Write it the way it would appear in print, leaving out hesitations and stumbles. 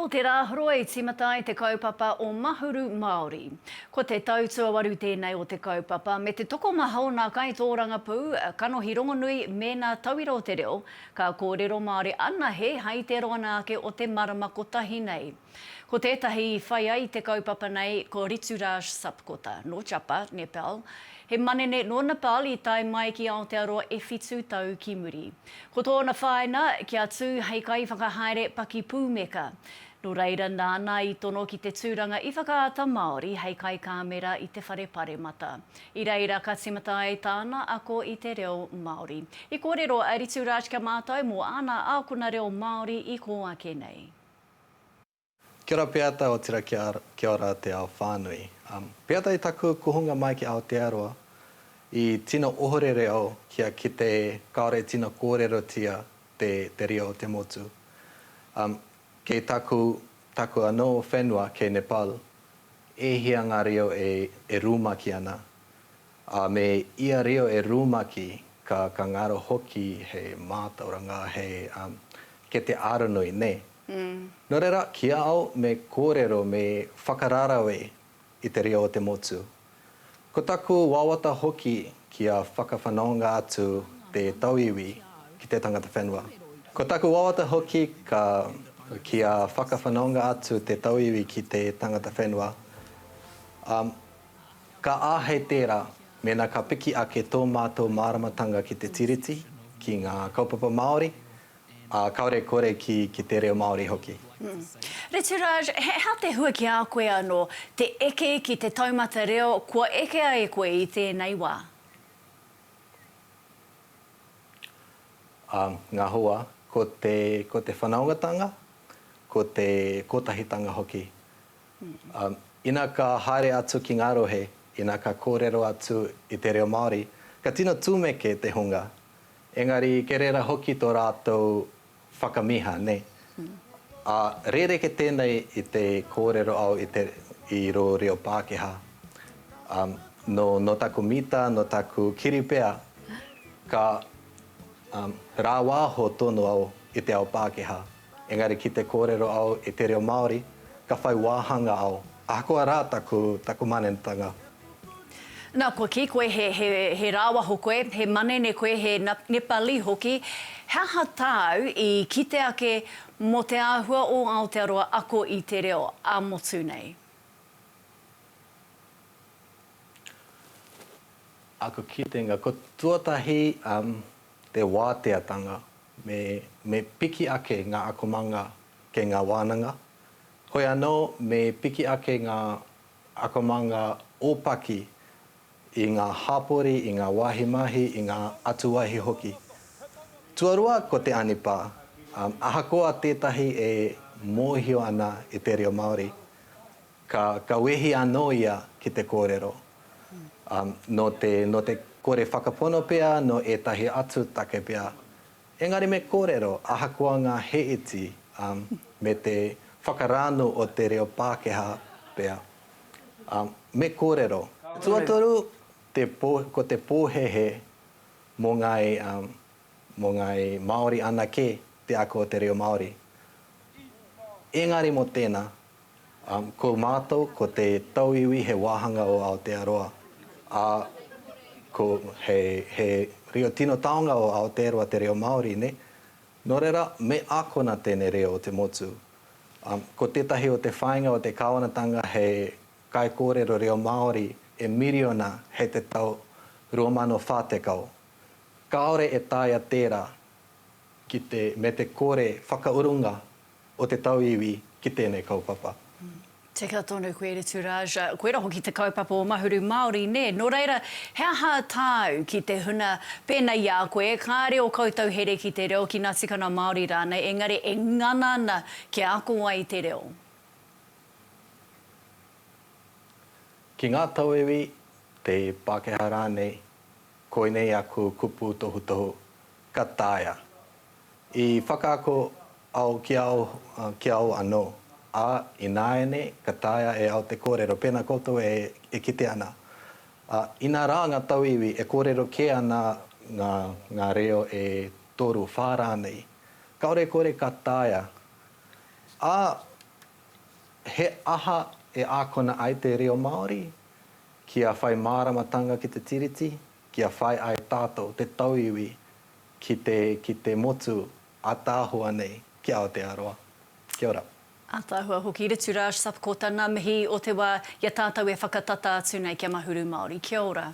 Nō te Rāhoroi tīmata ai te kaupapa o Mahuru Māori. Ko te tau tuawaru tēnei o te kaupapa me te tokomaha o nā kaitōrangapū, kanohi rongonui me nā tauira o te reo, ka kōrero Māori anahe hai te roana ake o te marama kotahi nei. Ko tētahi i whai ai te kaupapa nei ko Rituraj Sapkota, nō Jhapa, Nepal. He manene nō Nepal i tae mai ki Aotearoa e whitu tau ki muri. Ko tōna whāina, kia tū hei kaiwhakahaere pakipūmeka. Nō reira, nāna i tono ki te tūranga i Whakaata Māori hei kaikāmera i te Whare Paremata. I reira ka tīmata ai tāna ako i te reo Māori. I kōrero a Rituraj ki a mātou mō āna ākona reo Māori i kō ake nei. Kia ora Peata, otira kia ora te ao whānui. Peata i taku kuhunga mai ki Aotearoa, i tino ohorere au kia kite kāore tino kōrerotia te te reo o te motu. Kei taku taku anō whenua kei Nepal, e hia ngā reo e e rumaki ana, ā, me ia reo e rumaki ka ka ngaro hoki he mātauranga, he kete aronui, nē. Nō reira, ki a au me kōrero, me whakararawe i te reo o te motu. Ko taku wawata hoki kia whakawhanaunga atu te tauiwi ki te tangata whenua. Ko taku wawata hoki ka kia whakawhanaunga atu te tauiwi ki te tangata whenua, ā, ka āhei tērā mēnā ka piki ake tō mātou māramatanga ki te Tiriti, ki ngā kaupapa Māori, Ā, kāore kore ki, ki te reo Māori hoki. Rituraj, he aha te hua ki a koe anō, te eke ki te taumata reo kua ekea e koe i tēnei wā? Ā, ngā hua, ko te, ko te whanaungatanga, ko te kotahitanga hoki. Ā, ina ka haere atu ki ngā rohe, ina ka kōrero atu i te reo Māori, ka tino tumeke te hunga Engari kei reira hoki tō rātou whakamiha, nē. Ā, rereke tēnei i te kōrero au i te, i rō reo Pākehā. Ā, nō, nō taku mita, nō taku kiri pea, ka, ā, rāwāho tonu au i te ao Pākehā. Engari ki te kōrero au i te reo Māori, ka whai wāhanga au, ahakoa rā taku, taku manenetanga. Nā, kua kī koe he, he, he rāwaho koe, he manene koe, he Nepali hoki. He aha tāu i kite ake mō te āhua o Aotearoa ako i te reo ā-motu nei? Aku kitenga, ko tuatahi, um, te wāteatanga. Me, me piki ake ngā akomanga kei ngā wānanga. Hoi anō, me piki ake ngā akomanga ōpaki i ngā hapori, i ngā wāhi mahi, i ngā atu wāhi hoki. Tuarua, ko te anipā. Ahakoa tētahi e mōhio ana i te reo Māori, ka, ka wehi anō ia ki te kōrero. Nō te, nō te kore whakapono pea, nō ētahi atu take pea. Engari me kōrero, ahakoa ngā he iti, me te whakarānu o te reo Pākehā pea, me kōrero. Tuatoru, te pō, ko te pōhēhē mō ngāi, mō ngāi Māori anake te ako o te reo Māori. Engari mō tēnā, Ko mātou, ko te tauiwi he wāhanga o Aotearoa, ā, ko, he, he reo tino taonga o Aotearoa te reo Māori, nē? Nō reira, me ākona tēnei reo o te motu. Ko tētahi o te whāinga o te kāwanatanga he kaikōrero reo Māori e miriona hei te tau 2040. Kāore e taea tērā ki te, me te kore whakaurunga o te tauiwi ki tēnei kaupapa. Tika tonu koe Rituraj, koira hoki te kaupapa o Mahuru Māori, nē? Nō reira, he aha tāu ki te huna pēnei i a koe, kāre ō koutou here ki te reo, ki ngā tikanga Māori rānei, engari e ngana ana kia ako ai te reo? Ki ngā tauiwi, te Pākehā rānei, koinei aku kupu tohutohu, ka taea. I whakaako au ki au, ki au anō, ā, ināianei ka taea e au te kōrero, pēnā koutou e, e kite ana. Ā, inā rā ngā tauiwi e kōrero kē ana ngā, ngā reo e toru, whā rānei, kāore kore ka taea. Ā, he aha e ākona ai te reo Māori? Kia whai māramatanga ki te Tiriti, kia whai ai tātou, te tauiwi, ki te, ki te motu ātaahua nei, ki Aotearoa. Kia ora. Ātaahua hoki. Rituraj Sapkota, ngā mihi o te wā i a tātou e whakatata atu nei ki a Mahuru Māori. Kia ora.